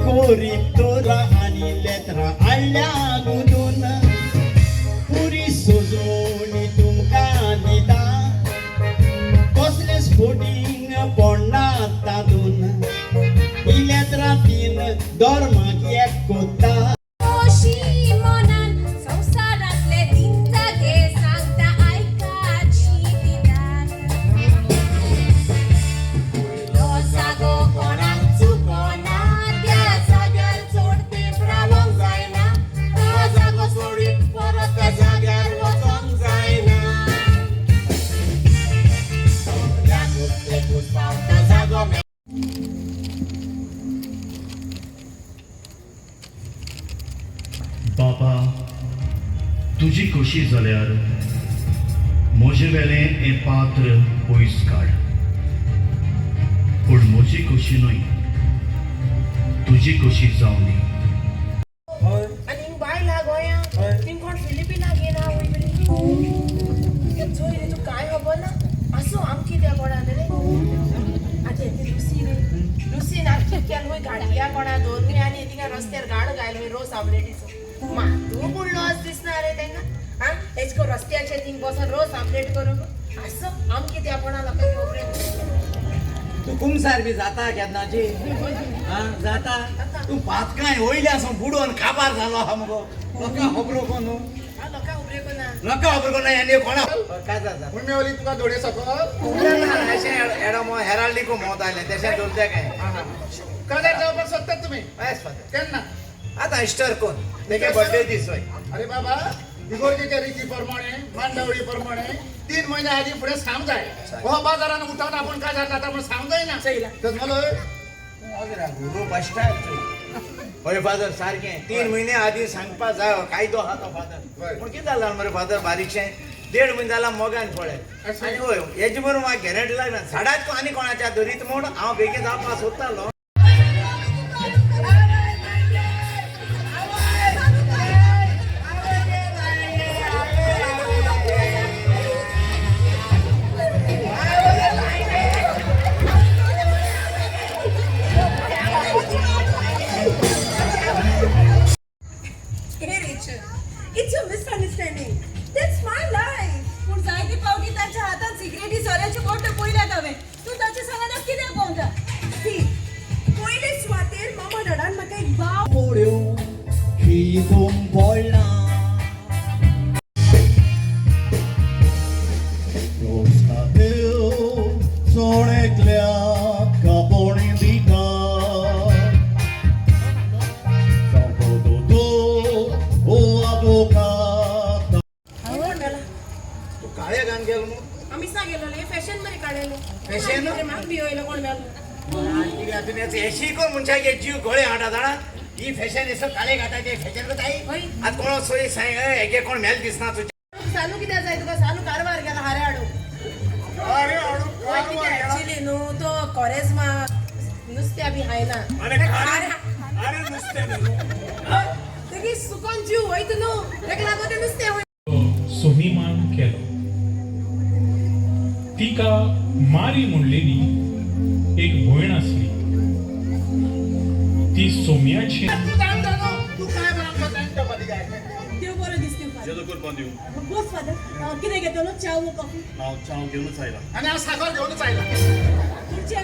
कोरी तोरा आनी लेत्रां हाडल्या गुदून पुरी सोजोणी तुमकां दिता कसलें फोटींग पडना तातून ही लेत्रां तीन धर्माक एक कोत्ता. खोशी मनान संवसारांतले दिन जागे सांगता आयकाची दिदान. पयलो जागो कोणाक चुकोना, त्या जाग्यार चोडते रावंक जायना, तो जागो सोडीत परत त्या जाग्यार वचोंक जायना. सगळ्याक एकूच पावता जागो. बापा, तुजी खोशी जाल्यार म्हजे वेलें हें पात्र पयस काड, पूण म्हजी खोशी न्हय, तुजी खोशी जावं दी. आनी हिंग बायल हा गोंया, थिंग कोण फिलिपिना घेना वय बरी. चोय रे, तूं कांय खबर ना. आसूं, आमची त्या कोणा रे. आतां ती लुसी रे, लुसीन आमची केल वय गाडया कोणा दवरली आनी थिंगा रस्त्यार गाडो घायल वय रोस आमलेटीचो. मातू पूण लॉस दिसना रे तेंका. आं, हेच को रस्त्याचेर थिंग बसोन रोस आमलेट करूंक. आसूं, आमकी त्या कोणा लोकांक खबरें. तूं कुमसार बी जाता केन्नाची? आं, जाता. तूं पातकांय वयल्या आसून बुडोवन काबार जालो आहा मुगो. लोकांक खबरो को न्हू. हांव लोकांक खबरें कोना. लोकांक खबर को न्हय कोणा काय जाता. पुण्यवली तुका दोडे सकल. अशें एडो हेराल्डिको मोत आयलें तेशें दवरता काय? काजार जावपाक सोदतात तुमी? येस फादर. केन्ना? आतां इस्टर कोन तेगे बर्थडे दीस वय. अरे बाबा, इगोर्जेच्या रिती प्रमाणे, मांडावळी प्रमाणे 3 म्हयने आधी फुडें सांग जाय. हो बाजारान उठोवन आपूण काजार जाता म्हण सांग जायना. चयला. गुरू हय फादर, सारकें 3 म्हयने आदी सांगपा जाय. हो कायदो आहा तो फादर. पूण कितें जालां मरे फादर, बारीकशें 1.5 म्हयने जाला मोगान पळय आनी हय हेजे बरोबर म्हाका गॅरंटी लागना झाडाच आनी कोणाच्या धरीत म्हूण हांव बेगीन जावपाक सोदतालो. Hey Rachel, it's a misunderstanding. That's my life. पूण जायते फावटी तांच्या हातान सिगरेटी सोऱ्याचे बोट पळयल्यात हांवें. तूं ताचे सांगात कित्याक भोंवता? See, पयले सुवातेर मामा डडान म्हाका एक भाव पोळ्यो शिकूंक पडला. सोणेकल्याक कापोणी दिता ओ आबोकात. कोण मेला? तूं काळे घान गेलो मू. आमी सा गेलोले फॅशन मरे काडलेले. Fashion? म्हाका बी वयलो कोण मेलो. तुमी हेशी कोण मनशाचे जीव गळे हाडा जाणा. ही फॅशन येसो काळे घाता ते फॅशन कोताय. हय. आतां कोण सोय सांग हेगे कोण मेल दिसना तुज्या. सालू कित्याक जाय तुका? सालू कारवार गेला हारे हाडू. अरे हाडू. हय, कितें एक्चुली न्हू तो कोरेज्मा नुस्त्या बी खायना. अरे नुस्तें न्हू. तेगे सुकोन जीव वयता न्हू, तेका लागून तें नुस्तें वयता. सोहिमान केलो. तिका मारी म्हणलेली एक भयण आसली. ती सोम्याची तूं जाणटा न्हू, तूं काय बरं आमकां जाणटा फाटीं काय. देव बरो दीस दिवं फादर. जेजो करपाक दिवं. बोस फादर, कितें घेतलो, च्या वो कॉफी? हांव च्याव घेवनूच आयला. आनी हांव साखर घेवनूच आयला. तुमच्या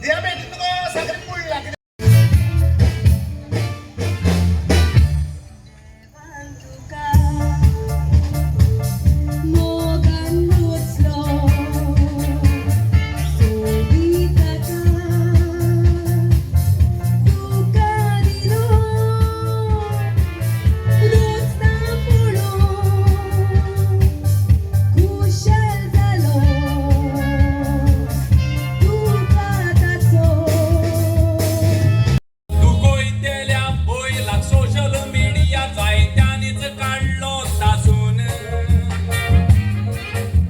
दियाबेटीन तुका साखरेन पडला. तुका मोगान रुचलो सोबीत तुका दिलो रुचना पळोवन खुशाल जालो तुका ताचो. दुखयतेल्या बैलाक सोशल मिडिया जायत्यांनीच काडलो तासून.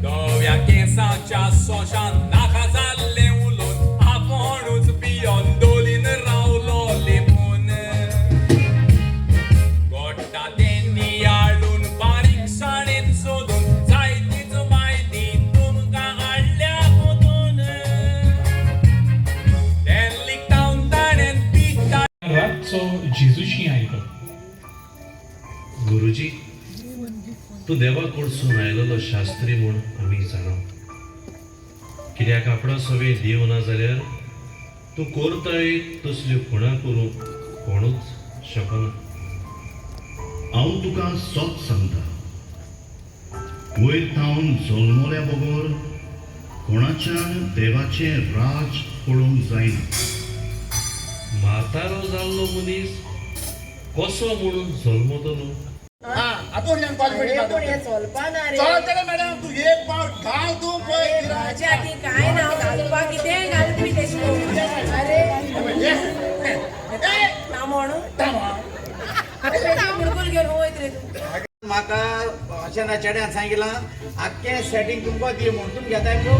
धव्या केंसाच्या सोशान नाका जाल्लें उलोवन आपूणच पियोन दोलीन रावलो लिपून. गोडटा तें नियाळून बारीकसाणेन सोदून जायतीच म्हायती तुमकां हाडल्या गोतून. तें लिखतावन ताणें पिता रातचो. तूं देवा कडसून आयलेलो शास्त्री म्हूण आमी जाणा. कित्याक आपणा सवें देव ना जाल्यार तूं करताय तसल्यो खुणा करूंक कोणूच शकना. हांव तुका सत सांगता, वयर थावन जल्मल्या बगर कोणाच्यान देवाचें राज पळोवंक जायना. म्हातारो जाल्लो मनीस कसो म्हणून जल्मतलो? आतून अरे पूण हें चलपा ना रे. चलतलें मॅडम, तूं एक पावट घाल तूं पळय. माझ्या आदी काय ना घालपा कितें घालपी तेश करून. अरे ना म्हणून बुडकुल घेवन वयत रे तूं. म्हाका अशें ना चेड्यान सांगिलां आख्खें सेटींग तुमकां दी म्हूण. तुमी घेताय मगो?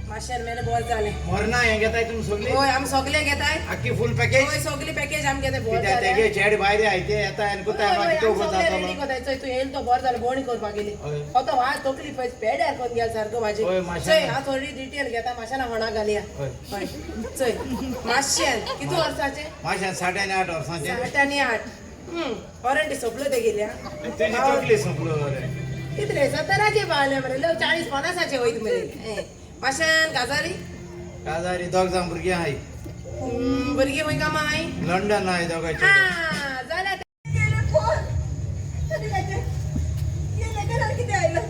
मातशें मेरे बरें जालें. मरना हें घेताय तुमी सगळीं? हय आमी सगळे घेताय. आख्खी फूल पॅकेज? हय सगळी पॅकेज आमी घेताय. बरें कित्याक जालें. तेगे चेडे भायर आयते येता आनी कोताय मागीर तो रेडी कोताय. चोय तूं येयल तो बरें जालें. भोंवणी करपाक गेली तो वा तकली पळय पेड्यार करून गेल सारको म्हाजी. हय, मातशें. चोय हांव थोडी डिटेल घेता. मातशें होणा घालया. हय चोय मातशें कितू वर्साचें? मातशें 60 आनी 8 वर्सांचें. 60 आनी 8. वॉरंटी सोंपलो तेगेल्या. तेजी तकली सोंपलो रे. कितले 17 पावले मरे लोक 40-50 वयत मरे. मातशें काजारी? काजारी दोग जाण भुरगीं आहाय. भुरगीं खंय कामां आहाय? लंडन आहाय दोगांयचे. जाल्यार गेले फोन आनी लेटर हे लेटरार कितें आयलां?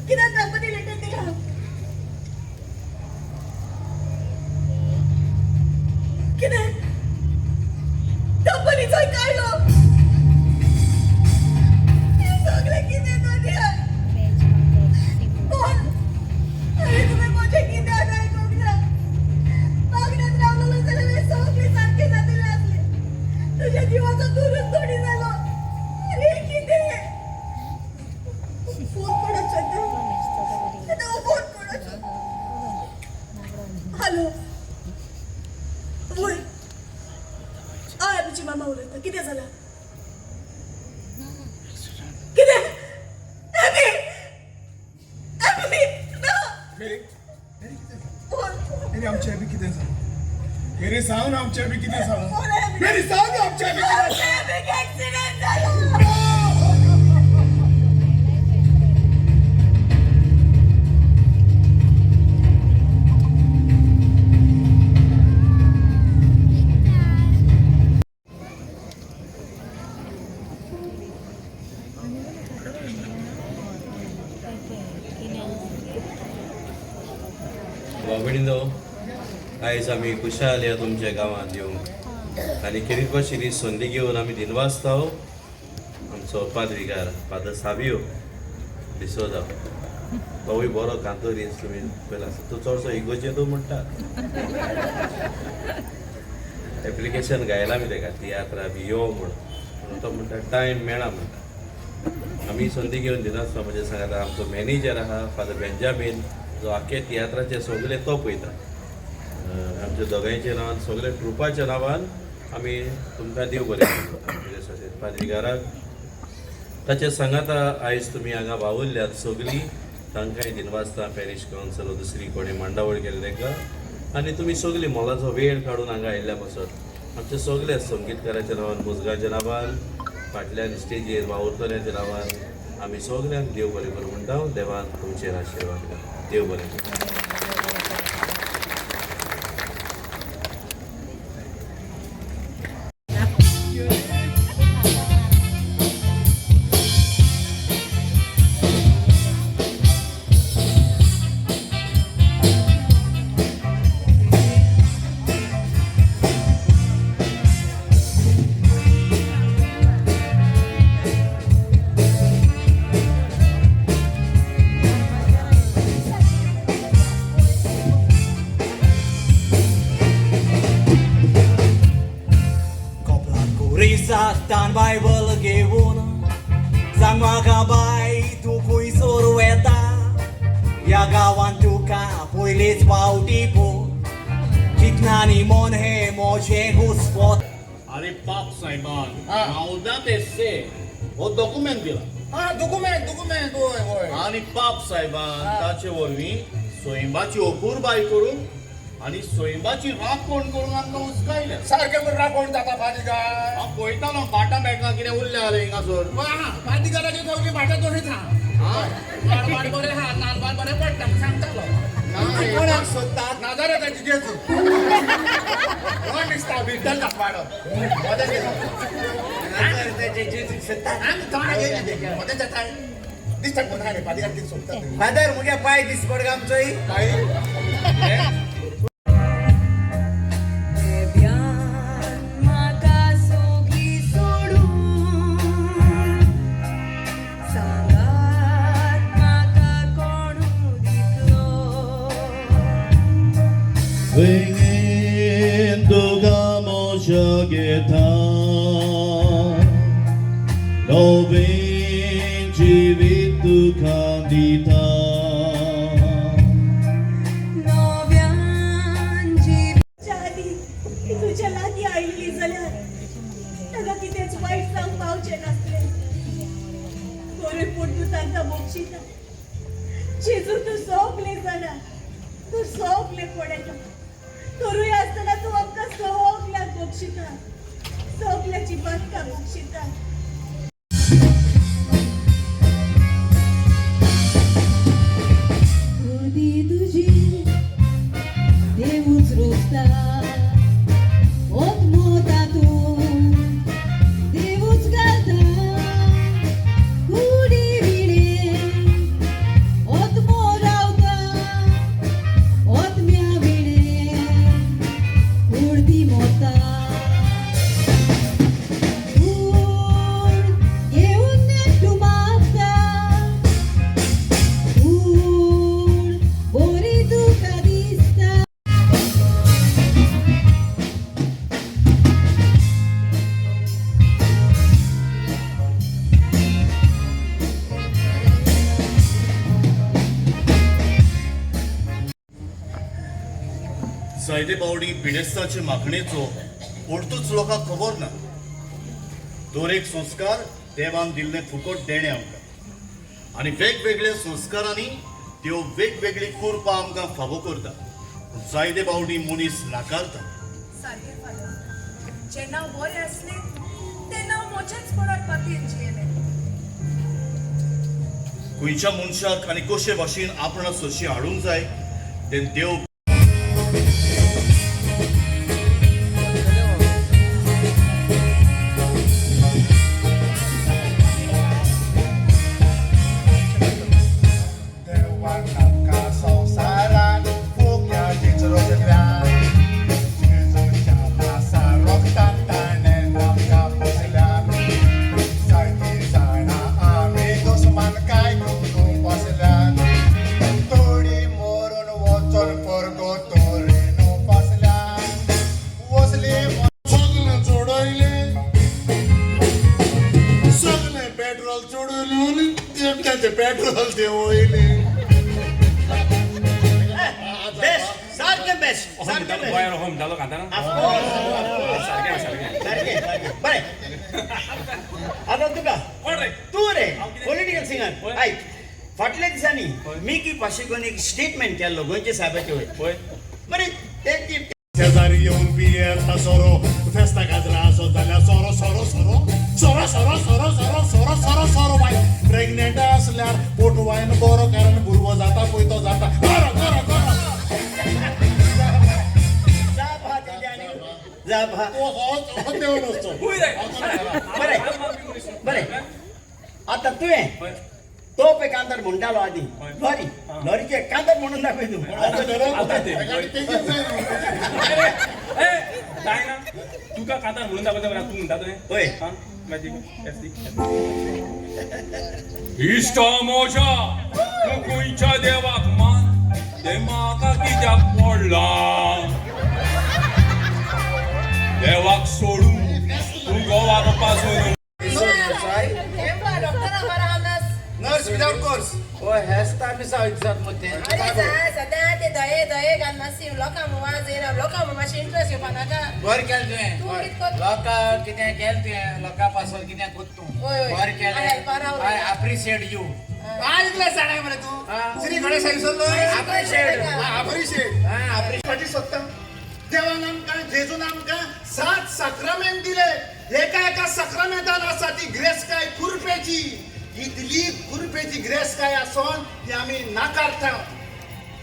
कित्याक दंपती लेटर दिलां? कितें दंपतीचो काडलो? हें सगळें कितें दोनया? फोन अरे तुवें म्हजें कित्याक आयकूंक ना? मागण्यात रावलेलो जाल्यार सगळें सारकें जातलें आसलें. तुज्या जिवाचो दुरूच थोडी जालो. अरे कितें फोन कोणाचो येता? फोन कोणाचो? हॅलो, वय हय आमची मामा उलयता. कितें जालां? कितें? एबी एबी ना. मेरी फोन मेरी आमच्या बी कितें जालां? मेरी सांग ना आमच्या बी कितें जालां? Phone AB. मेरी सांग ना आमच्या बी कितें जालां? एबीक एक्सिडेंट जालो. बाबणीनो, आयज आमी खुशाल ह्या तुमच्या गांवांत येवंक आनी खेरीत भाशेन ही संदी घेवन आमी दिनवासताव आमचो पादविगार फादर साबियो डिसोजा. तोवूय बरो कांतोर इन्स्ट्रुमेंट पयला आसा. तूं चडसो इगोर्जेंतू म्हणटा. एप्लिकेशन घायलां आमी तेका तियात्रा बी यो म्हूण, पूण तो म्हणटा टायम मेळा म्हणटा. आमी संदी घेवन दिनासतना म्हज्या सांगाता आमचो मॅनेजर आहा फादर बेंजामीन, जो आख्खे तियात्राचे सगळे तो पळयता. आमच्या दोगांयच्या नांवान सगळे ट्रुपाच्या नांवान आमी तुमकां देव बरें करूं. पादविगाराक ताच्या सांगाता आयज तुमी हांगा वावुरल्यात सगळीं, तांकांय दिनवासता. पॅरीश कावन्सिल दुसरी कोणी मांडावळ केल्ले तांकां आनी तुमी सगळीं मोलाचो वेळ काडून हांगा आयिल्ल्या पासत आमच्या सगल्या संगीतकाराच्या नांवान, मुजगाच्या नांवान, फाटल्यान स्टेजीर वावुरतल्याच्या नांवान आमी सगल्यांक देव बरें करूं म्हणटा. देवान तुमचेर आशिर्वाद घालूं. देव बरें करूं. Satan Bible घेवन सांग म्हाका बाय तूं खंयसर वेता? ह्या गांवांत तुका पयलीच फावटी पो चिंतनानी मन हें म्हजें घुस्पत. अरे पाप साहेबान हांवदां ते से हो डॉक्युमेंट दिला. हा डॉक्युमेंट डॉक्युमेंट होय होय. आनी पाप साहेबान ताचे वरवीं सैमाची अपुरबाय करून आनी सैमाची राखण करूंक आमकां उस्कायल्या. सारकें म्हण राखण जाता पादिगार. हांव पळयतालो भाटां बेटलां कितें उरलें जाल्यार हिंगासर. पादिगाराची सगळीं भाटां तशींच आहा. नालबार बरें आहा, नालबार बरें पडटा सांगतालो. कोणाक सोदतात? नाजाराची जेजू कोण दिसता विठ्ठल दाखवाडो. दिसता कोण रे पादिगार कितें सोदता. फादर मुगे पाय दीस पड गा आमचोय. म्हाका सोगली सोडून सांगात म्हाका कोणू दितलो. Vengendo gamosha Novin jivitu kandita. नव्यान जीव ती तुज्या लागीं आयिल्ली जाल्यार ताका कितेंच वायट जावंक पावचें नासलें. बरें पूण तूं तांकां बक्षिता. जेजू तूं सगलें जाणा, तूं सगलें पळयता. तरूय आसतना तूं आमकां सगल्यांक बक्षिता, सगल्याची बातकां बक्षिता. कुडी तुजी देवूच रोसता, ओतमोता तूं देवूच घालता. कुडी विणे ओतमो रावता, ओतम्या विणे उडती मोता. कूड घेवन नेटू मागता, कूड बरी तुका दिसता. जायते फावटी पिडेस्ताचे मागणेचो अर्थूच लोकांक खबर ना. दर एक संस्कार देवान दिल्लें फुकट देणें आमकां आनी वेगवेगळ्या संस्कारांनी त्यो वेगवेगळी कुरपां आमकां फावो करता. पूण जायते फावटी मनीस नाकारता. सारकें फादर, जेन्ना हांव बरें आसलें तेन्ना हांव म्हजेच कोणाक पातयेन जियेलें. खंयच्या मनशाक आनी कशे भाशेन आपणा सरशी हाडूंक जाय तें देव देवान आमकां संवसारान फुक्याचीच रचल्या. जेजूच्या खासा रोगतान ताणें आमकां पोसल्यात. जायतीं जाणां आमी दुस्मान काय करून बसल्यात. थोडीं मरून वचोन पर्गतोरेन फासल्यात. वसली सगळें चोडयलें, सगळें पेट्रोल चोडून तेमचे पेट्रोल ते वयले. बेस्ट, सारकें बेस्ट, सारकें बेस्ट. गोंयान हो म्हणटालो कांताना. सारकें सारकें. सारकें सारकें बरें. आतां तुका कोण रे? तूं रे पॉलिटिकल सिंगर. आयक, फाटल्या दिसांनी मिकी पाशिकोन एक स्टेटमेंट केल्लो गोंयच्या साहेबाचे वयर. बरें तेंची शेजारी येवन पियेता सोरो, फेस्ता गाजरा आसत जाल्यार सोरो सोरो सोरो सोरो सोरो सोरो सोरो सोरो सोरो सोरो. बाय प्रेग्नेंट आसल्यार पोट वायन बरो, कारण भुरगो जाता पळय तो जाता बरो बरो बरो. जाप हा तेजी आनी जाप हा. हो देव नसतो. बरें बरें. आतां तुवें तो पळय कांतार म्हणटालो आदीं लॉरी लॉरीचे कांतार म्हणून दाखय तूं. जायना तुका कांतार म्हणून दाखयता तूं म्हणटा तुवें. हय. इश्ट म्हज्या तूं खंयच्या देवाक मान, तें म्हाका कित्याक पडलां? देवाक सोडून तूं गोवाक पासून. Nurse without course. ओ हेस्ता मिसाव दिसात मग ते. अरे सदां ते दये दये घाल मातशी लोकां वाज येना, लोकां मातशें इंट्रस्ट घेवपा नाका? बरें केलें तुवें. तूं कितें करता? लोकां कितें केलें तुवें, लोकां पासून कितें कोत्ता तूं. हय, हय. बरें केलें. हेल्पार रावलो. I appreciate you. आज इतलें जाणाय मरे तूं. श्री गणेश. ऍड्रेस विसरलो. Appreciate. Appreciate. हा. फाटी सोदता. देवान आमकां, जेजून आमकां सात साक्रामेंत दिले. एका एका साक्रामेंतान आसा ती ग्रेसकाय कुरपेची. इतली कुरपेची ग्रेसकाय आसोन ती आमी नाकारता.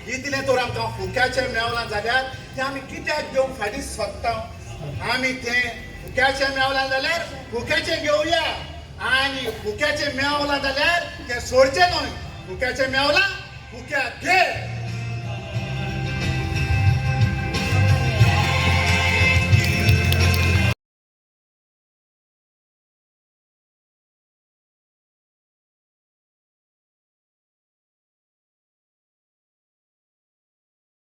इतलें तर आमकां फुक्याचें मेवलां जाल्यार तें आमी कित्याक घेवंक फाटीं सोदता? आमी तें फुक्याचें मेवलां जाल्यार फुक्याचें घेवया आनी फुक्याचें मेवलां जाल्यार तें सोडचें न्हय. फुक्याचें मेवलां फुक्याक घे.